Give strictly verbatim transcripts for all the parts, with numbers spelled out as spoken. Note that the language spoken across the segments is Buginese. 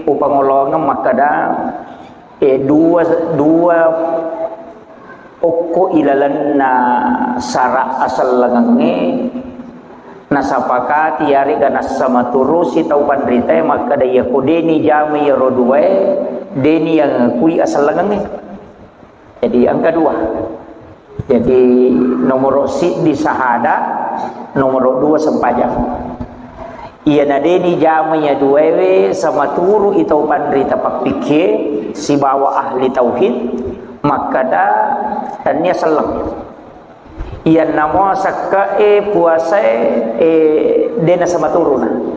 upangolongeng makkeda, eh, dua, dua okko ilalenna sara asellengengnge nasapakati, yarega nassamaturusi tau panritae makkeda, iyako deni jamai iyaro duae, deni yangakui asellengengnge. Jadi engka dua. Jadi nomoro siddi sahada, nomoro dua sempajang. Iyana deni jama iya duaewe samaturu i tau panrita pappikkie sibawa ahli tauhid, makkeda tennia selleng. Iyanna mua sekke'e puasae, eh, dena samaturuna.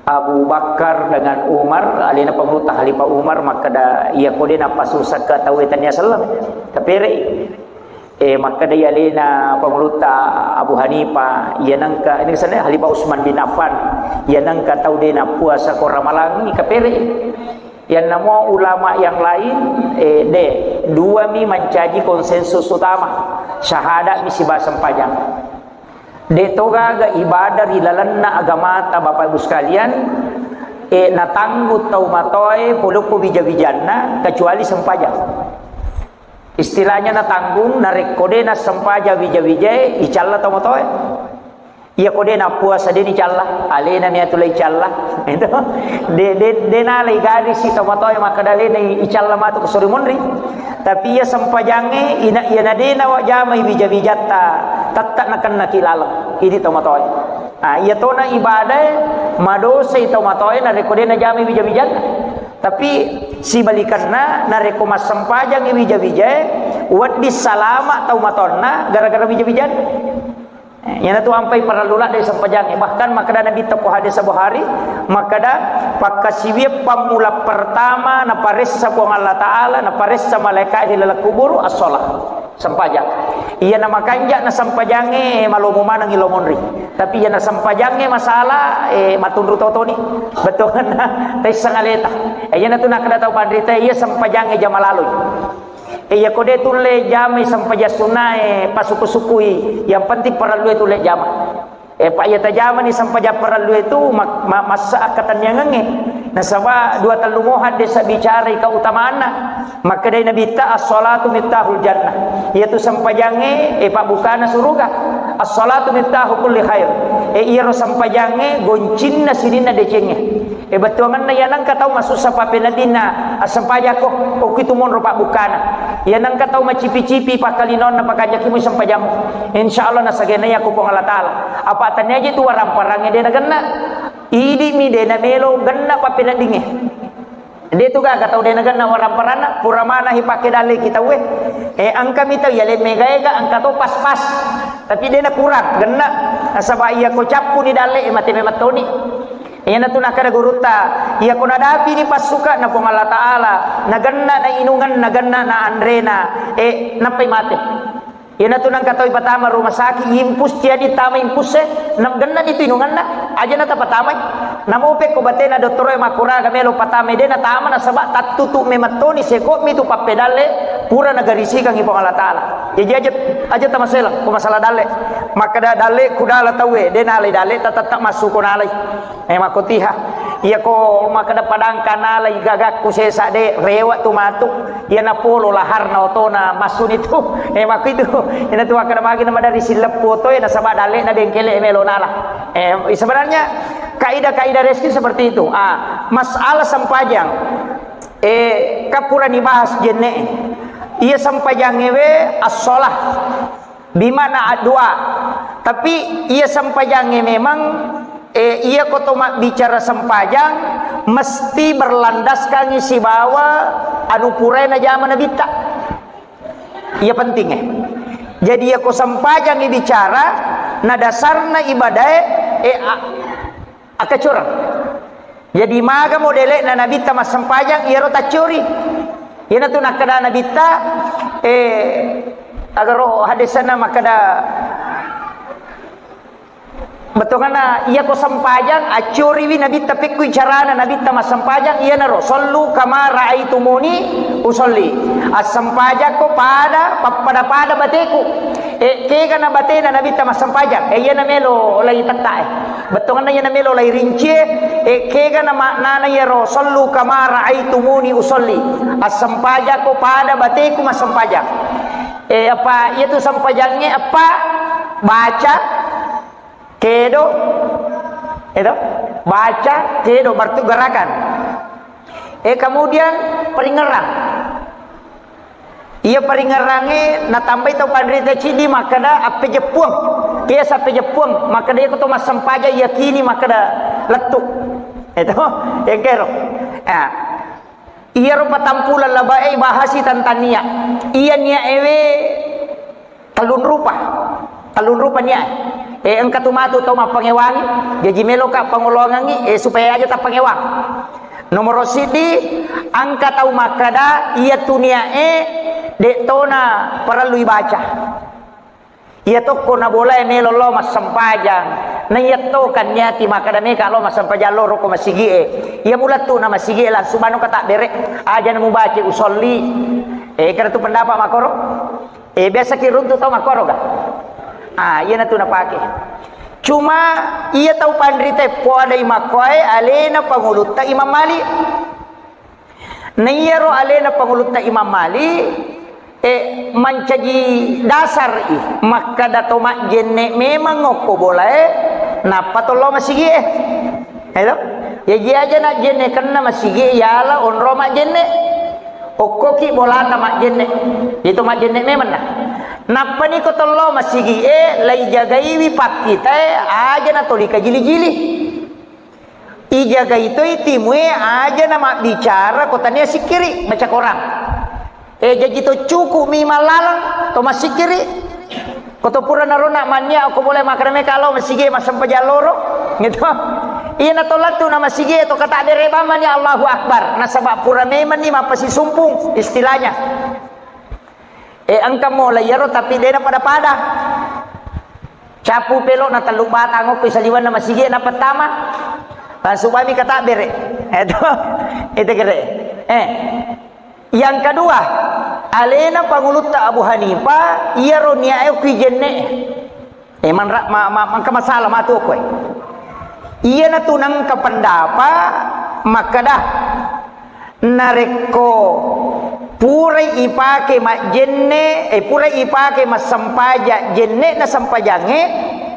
Abu Bakar dengan Umar, alena pangulutta Khalifah Umar, makkeda, iyako de napasusa ke tauwe tennia selleng. Kaperei. Eh, makkeda iya alena pangulutta Abu Hanifah, iya nengka, ini kesannya Khalifah Utsman bin Affan, iya nengka tau de napuasa ko Ramalangi, kaperei. Iyanna mua ulama yang lain, eh, de, dua mi mancaji konsensus utama. Syahadat mi siba sempajang. De to gaga ibadah ri lalenna agamata, Bapak Ibu sekalian, eh, natanggung tau matoe polokko wija-wijanna, kecuali sempajang. Istilahnya natanggung, narekko de nassempajang wija-wijae, icalla tau matoe. Iyako de nappuasa, de nicalla, alena mi atu lai calla. Itu. De, de, de nalai gadisi tau matoe makkeda alena i-, icalla matu ko sori monri. Tapi iya sempajangnge, ina, iyana de nawajamai wija-wijatta, tette nakennaki laleng. Idi tau matoe. Ah, iya tona ibadae, madosai tau matoe narekko de najamai wija-wijanna. Tapi sibalikanna, narekko massempajangngi wija-wijae, wedding salama tau matonna gara-gara wija-wijanna. Eh, iyanatu ampai parellu ladde sempajangnge. Bahkan makkeda Nabitta ko hadis Bukhari, makkeda, pakkasiwiang pammula pertama naparessa Puang Allah Ta'ala, naparessa malaika ri laleng kuburu, as-shalah, sempajang. Iyana makanja na sempajangnge, malomo manengngi lao monri. Tapi iyana sempajangnge masalah, eh, matunru totoni. Bettuanna, taisseng aleta. Eh, iyanatu nakkeda tau panrita, iya sempajangnge jama laloi. E, iyako de tulle jamai sempajang sunnae, pasuku-sukui, yang penting parellue tulle jama. E, pa iya tajamani sempajang parellue tu, ma-, ma-, massa akkatenniangengnge. Nasaba dua tellu mo haddesa bicarai keutamaanna. Makkedai Nabitta, "As-shalatu miftahul jannah." Iyatu sempajangnge, e, pabbukana suruga. "As-shalatu miftahu kulli khair." E, iyaro sempajangnge goncinna sininna decengnge. E, bettuangenna iyanengka tau masussa pappeneddinna assempajakko, okkitu monro pabbukkana. Iyanengka tau macipi-cipi pakkalinonna pakanjaki mui sempajammu. Insya Allah nasagena yakko Puang Allah Ta'ala. Apa tania je tu waramparangnge de nagenna. Idi mi de namelo genna pappeneddingnge. De tu gaga tau de nagenna waramparanna, pura manahi pakke dalle ki tauwe. E, engka mi tau yale mega-ega, engka to pas-pas. Tapi de nakurang, genna. Nasaba iyako cappuni dalle, e, mate memettoni. Iyanatu nakkeda gurutta, iyako nadapini passuka na Puang Allah Ta'ala, nagenna na inungan, nagenna na anrena, e, nappai mate. Iyanatu nangka tau ipatama rumah sakit, impus tiadi tama impus e, na genna ni tu inunganna, aja na tapatamai. Namo pekko batena dottoro e makkuraga melo patamai, de natama nasaba tattutu memettoni, seko mi tu pappedalle, pura nagarisikangi Puang Allah Ta'ala. Jaji aja, aja tamaselang ko masalah dalle. Makkeda dalle kudala tauwe, de nalai dalle, ta-, tetta massuko nalai. E, makkotiha. Iyako makkeda padangka nalai gagakku sesa de, rewa tu matu. Iya napolo laharna otona massuni tu. E, makkuitu. Ina tu makkeda magi na madari silleppu otoe nasaba dalle na bengkele melo nala. E, sebenarnya kaidah-kaidah rezeki seperti itu. Ah, masalah sempajang. E, kapurani bahas jenne. Iya sempajangnge we as-shalah. Bimana addu'a. Tapi iya sempajangnge memang, e, iyako to mabbicara sempajang mesti berlandaskangi sibawa anu purae najama Nabitta. Iya pentingnge. Jadi iyako sempajangngi bicara, na dasarna ibadae, e, a-, Akkacoreng. Jadi maga modele'na Nabitta massempajang, iyaro taccori. Iyanatu nakkeda Nabitta, eh, agaro hadisana makkeda, bettuanna iyako sempajang, accoriwi Nabitta pekkui carana Nabitta massempajang, iyanaro, "Shallu kama raaitumuni usalli." Assempajakko pada, pappada-pada bateku. Eh, kega na batena Nabitta massempajang, eh, iyana melo lai tettae. Bettuanna iya namelo lai rincie, e, kega na maknana iyaro, "Sallu kama ra'aitumuni usalli." Assempajako pada bateku massempajang. E, apa, iyatu sempajangnge apa? Baca, kedo, itu, baca, kedo, berarti gerakan. E, kemudian peringerang. Iya peringerangnge natambai tau panrita cidi makkeda appejeppuang. Kiasa appejeppuang, makkeda iya ko to massempajang yakini makkeda lettu. Itu, engkero. Ah. Iyaro patampulang labae bahasi tentang niat. Iya niat ewe tellung rupa. Tellung rupa niat. E, engka tu matu tau mappangewangi, jaji meloka pangoloangengi, e, supaya aja tappangewang. Nomoro siddi, engka tau makkeda, iya tu niat e, de tona parellu ibaca. Iya tokko na bolae melo lo massempajang. Na iya to kan niati makkeda meka lo massempajang loro ko masigi e. Iya mulattu na masigi e langsung manu ka tabbere. Aja na mubaca usolli. E, kena tu pendapat makoro. Eh, biasa ki runtu tau makkoro ga? Ah, iyana tu napake. Cuma iya tau panrita e poadai makkoe alena pangulutta Imam Malik. Na iyaro alena pangulutta Imam Malik, eh, mancaji dasar i makkada to majjenne memang okko bolae, nappa to lao masigi e. Halo? Jaji aja najjenne kenna masigi yala onro majjenne. Okkoki bolata majjenne. Itu majjenne memang nah. Nappani ko tello masigi e, lai jagaiwi pakkitae, aja na toli kajili-jili. Ijagai toi timue, aja na mabbicara ko tania sikkiri, baca Quran. Eh, jaji to cukup mi mallalang, to massikkiri. Ko to pura narona mannia, ko boleh makkeda meka lao masigi e massempajang loro. Gitu. Iya na to lattu na masigi e to kata bere bamani Allahu Akbar. Nasaba pura memang ni mappasisumpung istilahnya. Eh, engka mola iyaro tapi dena pada-pada. Capu pelo na tellu batang okko saliwanna masigi e na pertama. Langsung bami kata bere. Itu, itu kere. Eh, Yang kedua, alena pangulutta Abu Hanifah, iyaro niae okki jenne. Eh, manra-, ma-, ma-, mangka masalah matu okkoe. Iyana tu nangka pendapat makkada, narekko purai ipake majjenne, eh, purai ipake massempaja jenne na sempajangnge,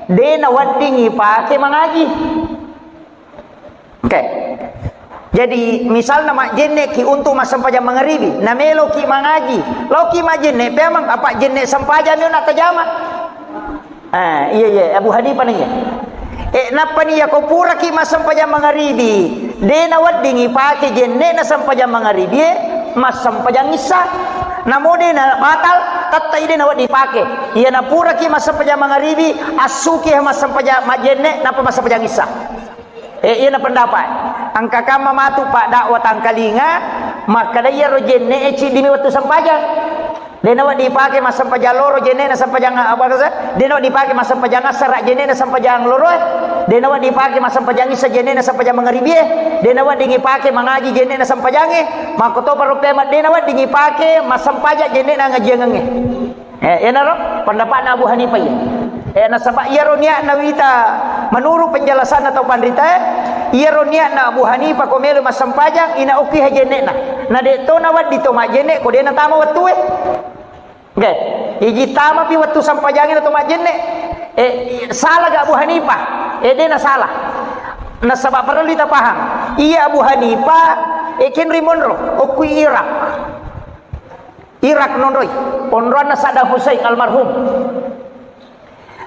de nawedding ipake mangaji. Oke. Jadi, misalna majjenne ki untuk massempajang mangaribi, na melo ki mangaji, lao ki majjenne, peamang apa jenne sempajang mi na tajama. Ah, iya, iya, Abu Hanifah nanya. Eh, nappa ni yako pura ki massempajang mangaribi, de na wedding ipake jenne na sempajang mangaribi, eh, massempajang issa. Namo de na batal, tettai de na wedding ipake. Iya na pura ki massempajang mangaribi, assuki massempajang majjenne, nappa massempajang issa. Eh, iyana pendapat. Engka kamma matu pak dakwah tangkalinga, makkada iyaro jenne e ciddi mi wettu sempajang. De nawa dipake massempajang loro jenne na sempajang apa kasa? De nawa dipake massempajang assara jenne na sempajang loro e. De nawa dipake massempajang issa jenne na sempajang mangaribi e. De nawa dingipake mangaji jenne na sempajang e. Makko to paro pema de nawa dingipake massempajang jenne na ngajiangang e. Eh, iyanaro pendapatna Abu Hanifah iya. Eh, nasaba iyaro niatna wita, menurut penjelasanna tau panrita, eh, iyaro niatna Abu Hanifah ko melo massempajang, ina okki hajenne'na. Na de to na weddi to majjenne ko de na tama wettue. Oke. Iji tama pi wettu sempajangi na to majjenne. Eh, salah ga Abu Hanifah? Eh, de na salah. Nasaba perlu kita paham. Iya Abu Hanifah, eh, kenri monro, okki Irak. Irak nonroi, onroanna Saddam Hussein almarhum.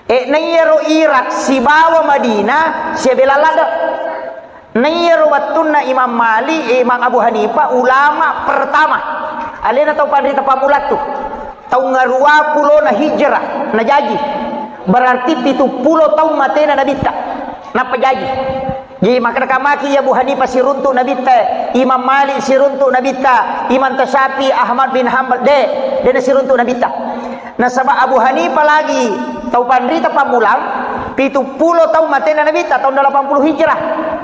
E, naiyaro Irak sibawa Madinah siabela ladde. Naiyaro wettunna Imam Malik, e, Imam Abu Hanifah, ulama pertama. Alena tau panrita pammulattu. Taung ngarua pulona hijrah najaji. Berarti pitu pulo taung matena nabitta. Nappa jaji. Jadi, makkeda kamaki iya Abu Hanifah siruntu nabitta, Imam Malik siruntu nabitta, Imam Tasyafi, Ahmad bin Hanbal, de, de na siruntu nabitta. Nasaba Abu Hanifah lagi tau panrita pammulang, pitu pulo taung matena nabitta, taung delapan puluh Hijrah.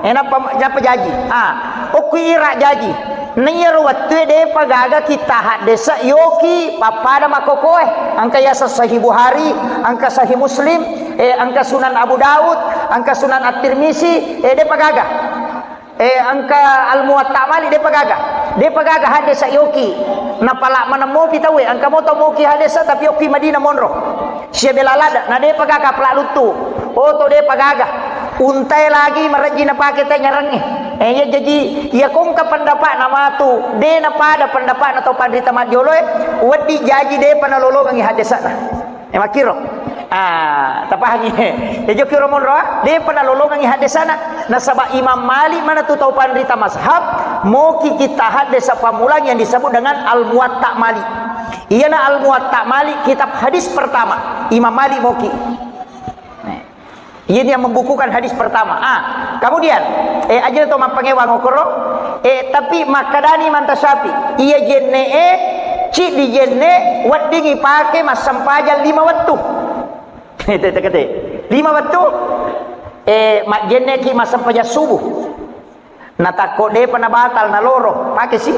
Eh, nappa, nappa jaji. Ah, okki Irak jaji. Naiyaro wettue depa gaga kita haddese yoki pappada makkokoe. Engka yaseng Sahih Bukhari, engka Sahih Muslim, eh, engka Sunan Abu Daud, Engka Sunan At-Tirmizi, eh, de'pa gaga. Eh, engka Al-Muwatta Malik, de'pa gaga. De'pa gaga haddesa yoki. Napala manemmopi tauwe, engka mo tau moki haddesa tapi okki Madinah monro. Sia bela lada, na de'pa gaga pala luttu. Oh, to de'pa gaga. Untae lagi marejji napake te nyarangnge. Eh, iya jaji, iya kongka pendapatna matu, de' napada pendapatna tau panrita majjoloe, weddi jaji de'pa nalolongengi haddesana. Eh, makkiro. Ah, tapahangi. Eh, jokiro monro, ah? De'pa nalolongengi haddesana. Nasaba Imam Malik manatu tau panrita mazhab, moki kita haddesa pammulang yang disebut dengan Al-Muwatta Malik. Iyana Al-Muwatta Malik kitab hadis pertama. Imam Malik moki. Nah, ini yang membukukan hadis pertama. Ah, kemudian, eh, aja to mappangewang okoro. Eh, tapi makkadani Imam Syafi'i, iya jenne'e, ciddi jenne, weddingi pake massempajang lima wettu. Tete-tete. Lima wettu, eh, majjenneki massempajang subuh. Natakko de'pa nabatal naloro, pake si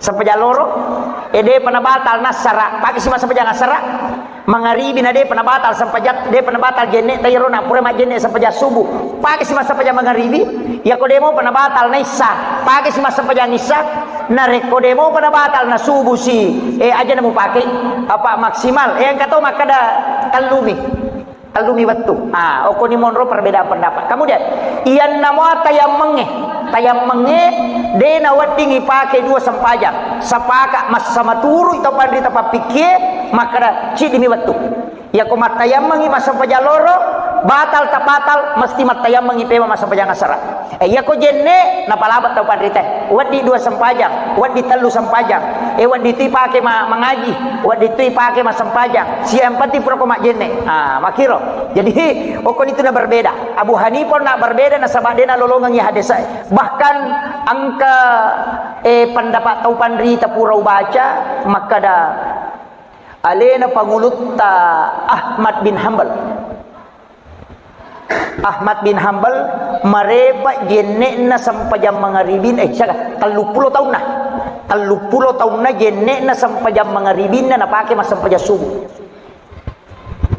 sempajang loro. Eh, de'pa nabatal nassara, pake si massempajang assara. Mangaribi na de'pa nabatal sempajang, de'pa nabatal jenne, tairo na pura majjenne sempajang subuh, pake si massempajang mangaribi. Yako de'mopa nabatal naissa, pake si massempajang issa. Narekko de'mopa nabatal na subuh si, eh, aja na mupake, apa maksimal, eh, engka to makkada tellumi. Tellumi wettu. Ah, okkoni monro perbedaan pendapat. Kemudian, iyanna mua tayammengnge. Tayammengnge, de' naweddingi pake dua sempajang. Sepakat massamaturu tau panrita pappikkie, makkada ciddimi wettu. Yako mattayammengi massempajang loro, batal tak batal, mesti mattayammengi pema massempajang asara. Eh, iyako jenne, napalaba tau panrita. Weddi dua sempajang, weddi tellu sempajang. Eh, weddi tu ipake ma-, mangaji, weddi tu ipake massempajang. Sia yang penting pura ko majjenne. Ah, makkiro. Jadi, okkoni tu na berbeda. Abu Hanifah na berbeda nasaba de' nalolongengi haddesa. Bahkan engka, eh, pendapat tau panrita pura ubaca, makkada alena pangulutta Ahmad bin Hambal. Ahmad bin Hambal marepa jenne'na sempajang mangaribin, eh, siaga? Telluppulo taunna. Telluppulo taunna jenne'na sempajang mangaribinna napake massempajang subuh.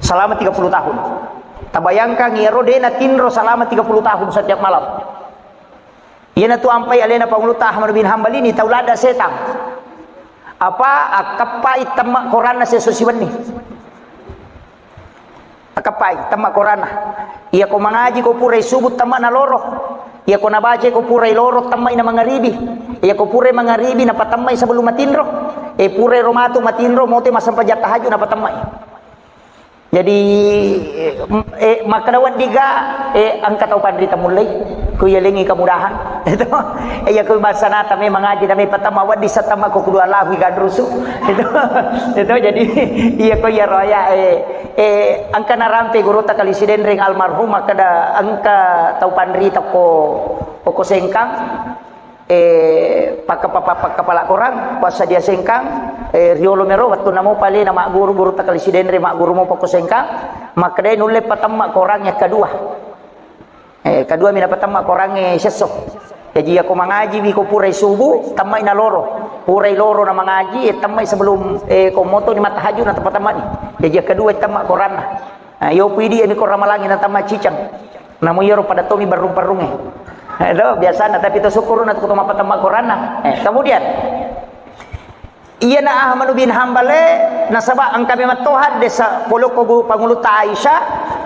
Selama tiga puluh tahun. Tabayangkan iyaro de' natinro selama tiga puluh tahun setiap malam. Iyanatu ampai alena pangulutta Ahmad bin Hambal ini tau ladda setang. Apa akkeppai temma koranna siesso siwenni. Akkeppai temma koranna. Iyako mangaji ko purai subuh temma naloro. Iyako nabaca ko purai loro temma ina mangaribi. Iyako purai mangaribi napatemmai sebelum matinro. Eh, purai ro matu matinro mote massempajang tahajud napatemmai. Jadi, eh, makkeda weddiga, eh, engka tau panrita mullei, ku yalengi kemudahan. Itu, eh, iya ku bassanata memang ngaji nami pertama weddi setama ku kudu Allahu ganrusu. Itu, itu jadi, iya ko iya roya, eh, eh, engka narampe gurutta Kali Sidenreng almarhum makkeda engka tau panrita ko, ko Sengkang. Eh, pakka-, pakka-, pakkapala korang, passadia Sengkang, eh, riolo mero, wettunna mopa alena magguru, gurutta Kali Sidenreng magguru mopa ko Sengkang, makkedai nulle patemma korang yang kedua. Eh, kedua mina patemma korang, eh, sesso. Jaji, yako mangaji wi ko purai subuh, temmai na loro. Purai loro na mangaji, eh, temmai sebelum, eh, ko moto ni mattahajud na teppa temmani. Jaji, yang kedua temma koranna. Nah, iyo pui idi mi ko Ramalangi na tamma cicang. Namu iyaro pada tomi barrung-parrunge. Eh, do, biasana, tapi to syukuru na tu mappatemma koranna. Eh, kemudian, iyana Ahmad bin Hambal e, nasaba engka memang to haddesa polokko gu-, pangulutta Aisyah,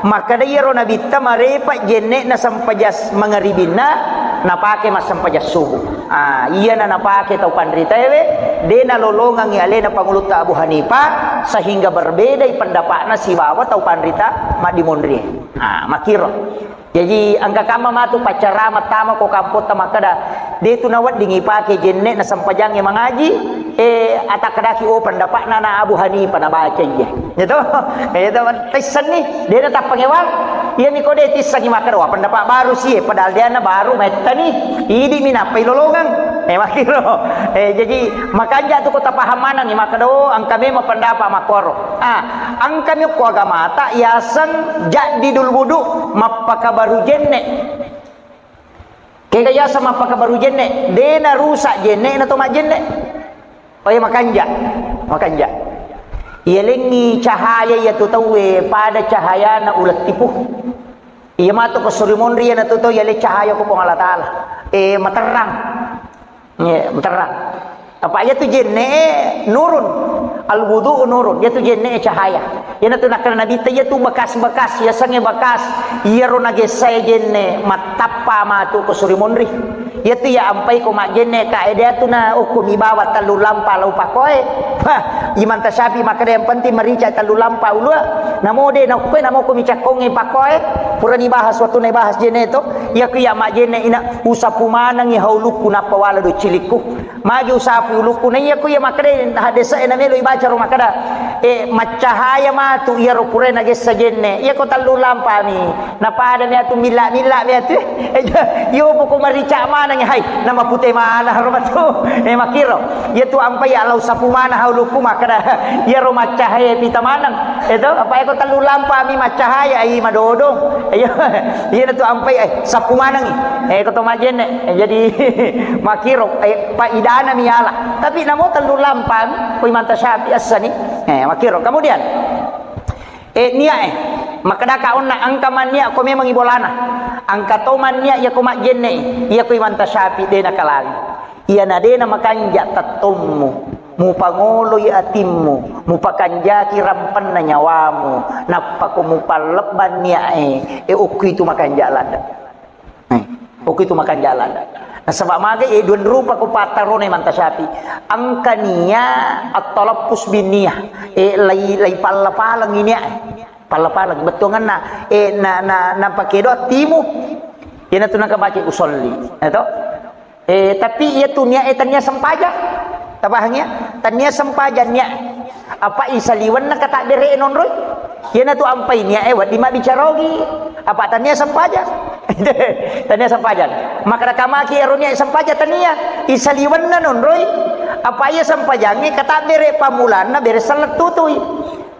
makkeda iyaro nabitta marepa jenne'na sempajas mangaribinna, napake massempajas subuh. Ah, iyana napake tau panritaewe, de nalolongengngi alena pangulutta Abu Hanifah, sehingga berbedai pendapatna sibawa tau panrita maddimonrie. Ah, makkiro. Jaji, engka kamma matu paccarama tama ko kampotta makkeda, de tu nawedding ipake jenne'na sempajangnge mangaji, eh, atakkedaki, oh, pendapatna na Abu Hanifah nabaca iya. Gitu? Gitu, taissenni, de natappangewang. Iyami ko de tissengi makkeda, wah, pendapat baru sie, padahal deanna baru maettani, idimi nappai lolongeng. Eh, makkiro. Eh, jaji, makanja tu ko tapaham manengngi makkeda, oh, engka memang pendapat makkoro. Ah, engkami okko agamata yaseng jaddidul wudu, mappakabaru jenne. Kega yaseng mappakabaru jenne, de narusak jenne na to majjenne. Oh iya, makanja. Makanja. Iyalengngi cahaya iya tu tauwe pada cahayana uleng tipu. Iya matu ko suri monri, iyanatu to yale cahaya ko Puang Allah Taala. Eh, materrang. Iya, materrang. Apa iyatu jenne nurun. Al wudu nurun. Iyatu jenne cahaya. Iyanatu nakkeda Nabitta, iyatu bekas-bekas, yasengnge bekas. Iyaro nagessae jenne mattappa matu ko suri monri. Iyatu iya ampai ko majjenne ka, ede atu na okko mi bawa tellu lampa lau pakoe. Hah, Imam Tasyafi makkeda yang penting merica tellu lampa ulua. Namo de na okkoe, namo ko mi cakkongnge pakoe. Purani bahas, waktu na bahas jenne to. Iya ku iya majjenne ina usapu manengi haulukku nappa wala do cilikku. Magi usapu ulukku na iya ku iya makkeda hadese na melo ibaca ro makkeda, eh, maccahaya matu iyaro pura nagessa jenne. Iya ko tellu lampa mi. Napada mi atu milla-milla mi atu. Eh, iyo poko marica maneng hai. Nama pute mana haro matu. Eh, makiro. Iya tu ampai alau sapu mana haulukku makkeda. Iya ro maccahaya pita maneng. Itu apa eko tellu lampa mi maccahaya ai madodong. Iya. Iya tu ampai ai sapu maneng. Eh, ko to majenne. Eh, jadi makiro, eh, pa idana mi ala. Tapi namo tellu lampa mi, ko Imam Tasyafi assani. Eh, makiro. Kemudian, Eh, niat, eh. Makkedaka onna engka manniat ko memang ibolana. Engka to manniat iya ko majjenne, iya ko Imam Tasyafi de nakalangi. Iyana de namakanja tettommu, mupangoloi atimmu, mupakanjaki rampenna nyawamu, nappa ko mupallebban niat, eh, eh, okku itu makanja ladde. Eh, okku itu makanja ladde. Nasaba maga, eh, dua rupa ko pattarona Imam Tasyafi. Engka niat at-talaffuz bin niyah. Eh, lai, lai palla-paleng ini, eh. Palla-paleng. Bettuanganna, eh, na, na, na pake doa timu. Iyanatu naka baca usolli. Eh, to? Eh, tapi iya tu niat, eh, tania sempajang. Tabahang ya? Tania sempajang niat. Apa isaliwenna kata bere nonroi? Iyanatu ampai niat, eh, wedding mabbicara ogi. Apa tania sempajang? Tania sempajang. Maka kamaki ero niat sempajang tania. Isaliwenna nonroi. Apa iya sempajangnge kata bere pamulanna bere sellettutui.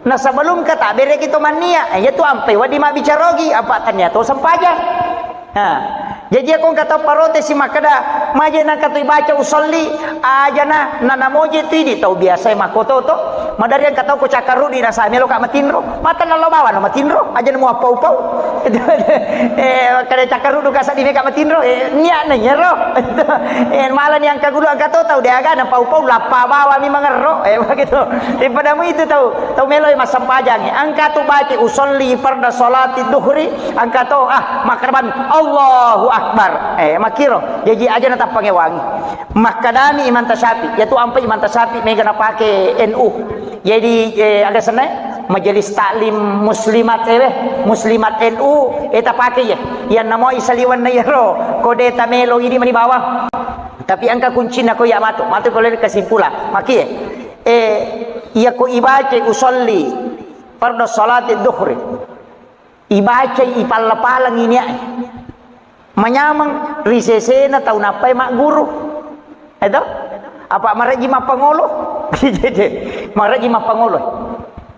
Nah, sebelum kata bere kita mania, eh, iya tu ampai wedding mabbicara ogi. Apa tania to sempajang? Nah, jaji aku engka tau parotesi makkeda, maje nangka tu ibaca usolli, ajana, na namoje tu idi tau biasa makkoto to. Madari engka tau ko cakkarudi nasa melo ka matinro, mata nallo bawang matinro, ajana muappau-pau. Eh, kada cakkarudu kasa di meka matinro, eh, niat na nyero. Eh, malah ni engka gulu engka to tau de aga na pau-pau lappa bawang mi mangerro. Eh, begitu. Eh, padamu itu tau, tau melo massempajang. Engka tu baca usolli farda salati duhri, Engka to, ah, makkarban, Allahu Akbar. Eh, makkiro. Jaji aja natappangewangi. Makkadami Imam Tasyafi, yatu ampa Imam Tasyafi mega napake N U. Jadi, eh, aga senna, Majelis Taklim Muslimat, eh, Muslimat N U, eh, tapake ya. Yang namo isaliwan na yero, kode tamelo ini mani bawang. Tapi engka kuncina ko ya matu, matu ko lele kesimpulan. Maki, eh, iya ko ibaca usolli fardu salati duhri. Ibacai, ipalla-pallang iniae. Manyameng ri sesena tau nappai magguru. Eto? Apa marejji mappangolo? Marejji mappangolo.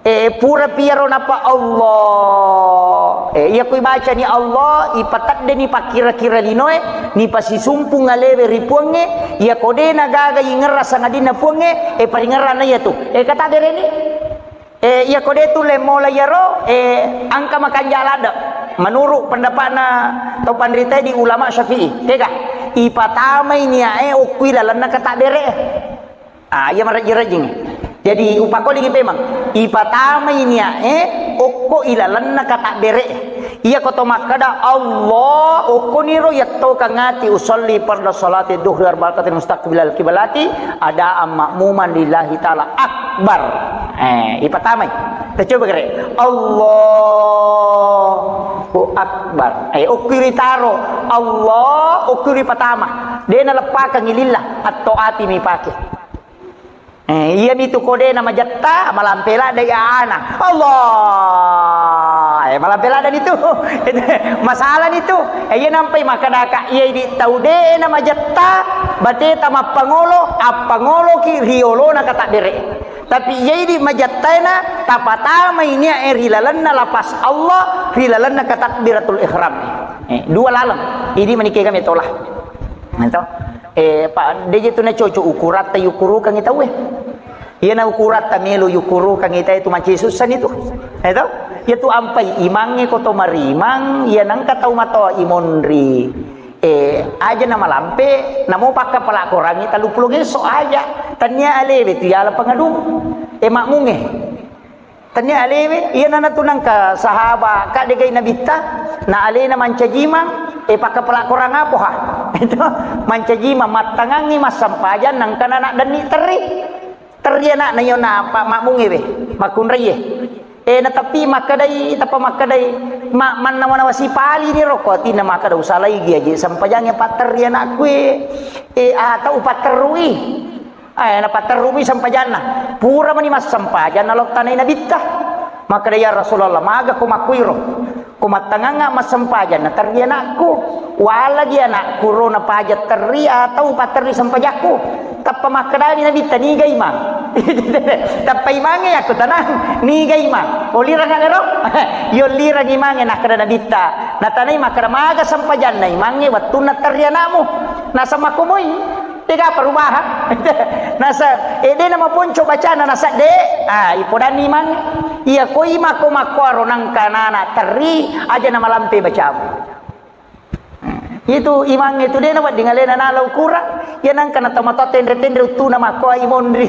Eh, pura piaro napa Allah. Eh, iya kui bacani Allah, ipateddeni pakkira-kira linoe, nipasisumpung alewe ri Puangnge, iya kodena gaga ingerra sangadinna Puangnge, eh, paringerranna iya tu. Eh, kata dereni? Eh, iya ko de tulle mola iyaro, eh, engka makanja ladde. Menurut pendapatna tau panrita di ulama Syafi'i, kega? Ipatamai niae okko ilalenna kata bere. Ah, iya marejjing-rejjing. Jadi, upakolingi pemang. Ipatamai niae okko ilalenna kata bere. Iya ko to makkada, Allah, okkoniro yattokang ati usolli farda salati duhri arba rakatin mustaqbilal kiblati, adaan ma'muman lillahi ta'ala akbar. Eh, ipatamai. Tacoba gere. Allahu akbar. Eh, okkiri taro. Allah, okkiri patama. Dena leppakangi lillah, atto ati mipake. Eh, iya mitu kodena majetta, malampe ladde iya ana. Allah. Eh, malampe ladde nitu. Masalah nitu. Eh, iya nampai makkadaka, iya idi tau dena majetta, bateta mappangolo, appangoloki riolona kata bere. Tapi iya idi majettaena, tapatamai niae ri lalenna lapas Allah, ri lalenna katakbiratul ihram. Eh, dua laleng. Idi manikega metola. Nah, to. Eh, pa, deje tu na cocok ukuratta yukurukangi tauwe. Iyana ukuratta melo yukurukangi tau tu maci sussani tu. Eh, to. Iyatu ampai imangnge ko to marimang, iya nengka tau matoa imonri. Eh, aja na malampe, namo pakkapala korangngi telluppulo gesso aja. Tania alewe tu yala pangadu. Eh, makmunge. Tania alewe, iya nana tu nengka sahaba, kak degai nabitta, na alena mancajimang, eh, pakkapala korang apoha. Itu, mancajimang, mattangangngi, massempajang, nengka nana denni terri. Terri ana'na, iyo napa makmungewe, makkunraie. Eh, natappi makkedai, tappa makkedai, ma-, mannawa-nawa sipali ni rokko, atinna makkeda, "Usalaigi aje sempajangnge patterri anakku e, eh, atau upatterrui." Eh, napatterrumi sempajanna. Pura mani massempajang nalottanai nabitta. Makkeda, "Ya Rasulullah, maga ko makkuiro?" Ko mattangangnga massempajang, naterri anakku. Walagi anakku ro napaja terri atau paterri sempajakku. Tappa makkedani Nabitta, "Niga imang?" Tappa imangnge yakko tanang, "Niga imang? Ollirang ero?" Yollirang imangnge, nakkeda Nabitta. Natanai makkeda, "Maga sempajanna imangnge wettunna terri anakmu?" Nasaba makkomoi. Tega perubahan. Nasa, eh, de namaponco bacana, nasa, de, ah, ipodanni imang, iya koi mako-makoaro nangka nana terri, aja namalampe bacamu. Itu imang itu de nawedding alena nala ukurang, iya nangka na tau matoa tenre-tenre uttuna makkoa imonri.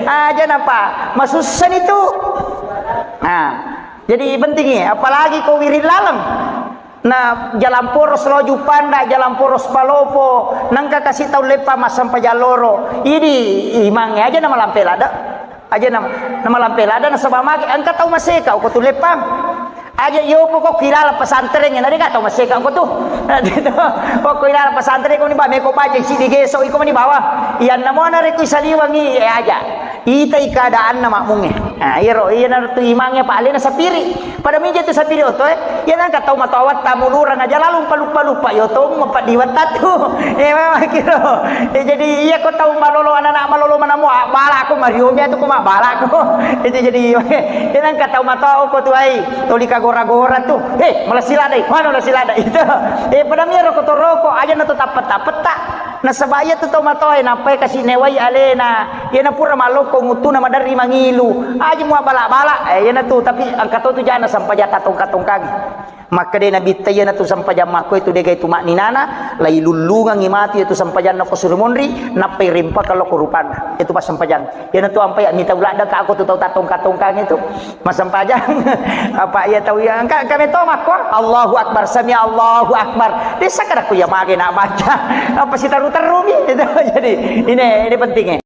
Aja napa, masussani tu. Nah, jadi pentingi, apalagi ko wiring laleng. Na jalan poros loju panda, jalan poros palopo, nangka kasi tau leppa massempajang loro. Idi imangnge aja namalampe ladde. Aja nama, namalampe ladde nasaba magi engka tau maseka ko tu leppa. Aja yopo ko kilala pesantren, na deka tau maseka ko tu. Ko kilala pesantren ko ni ba meko baca sidi geso iko mani bawa. Iyanna mona reko isaliwangi, eh, aja. Itai keadaanna makmungnge. Nah, iyaro, iyanaro tu imangnge pa alena sapiri. Pada mija tu sapiri oto, eh. Iya nangka tau matoa watta mulurang aja lalu paluppa-luppa, iyo to mapeddi watta tu. Eh, memang kiro. Eh, jadi iya ko tau malolo, anak-anak malolo manamo, ah, balako, mariomi atu ko mabbalako. Itu jadi, iya nangka tau matoa ko tu ai, toli kagora-gora tu. Eh, malessi ladde, mana malessi ladde itu. Eh, pada miro ko toroko, aja na tu tappetta-petta. Nasaba iya tu tau matoa e, nappai kasi newai alena. Iyana pura malokko nguttuna maderri mangilu. Aja mua bala-bala. Eh, iyana tu, tapi engka to tu jana sempajang tatongka-tongkangi. Makkeda Nabitta iyana tu sempajang makko itu degai tu makninana, lailullungangi matu itu sempajanna ko suri monri, nappai rimpaka lokko rupanna. Itu pas sempajang. Iyana tu ampai mita uladda ka ko tu tau tatongka-tongkangi tu. Massempajang. Apa iya tau iya engka, engka meto makko, "Allahu Akbar, sami Allahu Akbar." Desa kada ku iya mage na baca. Apa sitaru-terumi itu. Jadi ini, ini pentingnya.